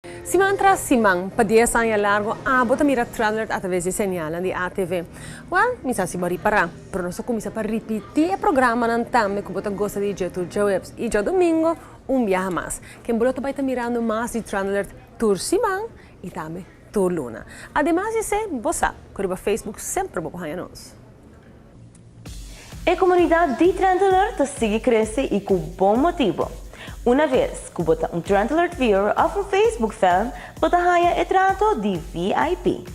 Siman tras siman, pa 10 aña largo, abo ta mira Trendalert atraves di señalnan di ATV. Wel, mi sa si bo a ripara, pero nos a cuminsa pa ripiti e programanan tambe cu bo ta gosta di dje tur djaweps y djadomingo un biaha mas. Ken bo lo ta bay ta mirando mas di Trendalert tur siman y tambe tur luna. Ademas di esey, bo sa cu riba Facebook semper bo por haña nos. E komunidat di Trend Alert ta sigui krese i ku bon motibu. Una ves ku bo ta un Trend Alert viewer òf un Facebook fan, bo ta haña e trato di VIP.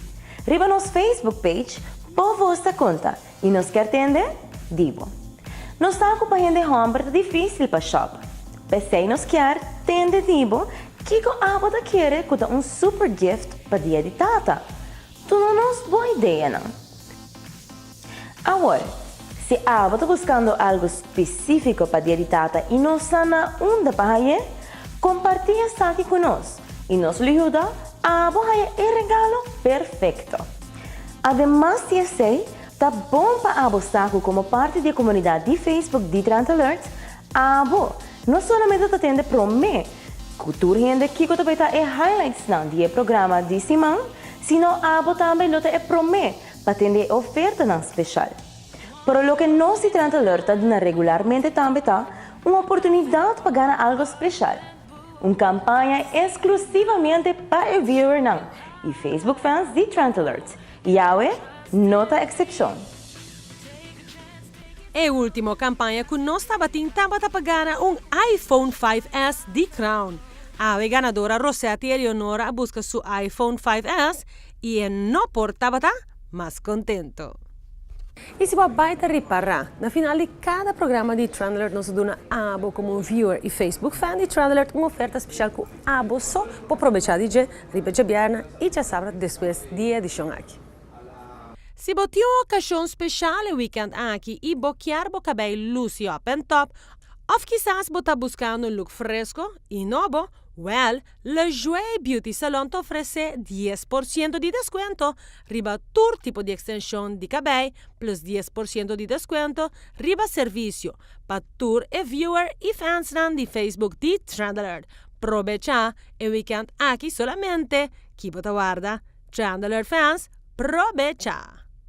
Riba nos Facebook page, bo vos ta konta i nos kier tende di bo. Nos sa ku pa hende hòmber ta difísil pa shòp. P'esei nos kier tende di bo kiko abo ta kere ku ta un super gift pa Dia di Tata. Duna nos bo ideanan. Awor, si abo ta buskando algu spesífiko pa Dia di Tata i no sa na unda pa hañ'é, kompartí esaki ku nos i nos lo yuda abo haña e regalo perfekto. Ademas di esei, ta bon pa abo sa ku komo parti di e komunidat di Facebook di Trend Alert, abo no solamente ta tende promé ku tur hende kiko ta bai ta e highlightsnan di e programa di siman, sino abo tambe lo ta e promé pa tende e ofertanan speshal. Pero loke nos di Trend Alert ta duna regularmente tambe ta un oportunidat pa gana algo speshal. Un kampaña esklusivamente pa e viewernan i Facebook fans di Trend Alert. I awe no ta eksepshon. E último kampaña ku nos tabatin tabata pa gana un iPhone 5S di Crown. Awe ganadora Rosetti Eleonora a buska su iPhone 5S i e no por tabata mas contento. I si bo a bai ta ripará, na final di kada programa di Trend Alert nos ta duna abo komo un viewer i Facebook fan di Trend Alert un oferta spesial ku abo so por probechá di dje riba djabièrnè i djasabra despues di e edishon aki. Si bo tin un okashon spesial e wikènt aki i bo kier bo kabei lusi òp en tòp, òf kisas bo ta buskando un look fresko i nobo, wèl, Le Joie Beauty Salon ta ofresé 10% di deskuento riba tur tipo di ekstenshon di kabei plus 10% di deskuento riba servisio pa tur e viewer i fansnan di Facebook di Trend Alert. Probechá e wikènt aki solamente ki bo ta warda. Trend Alert fans, probechá!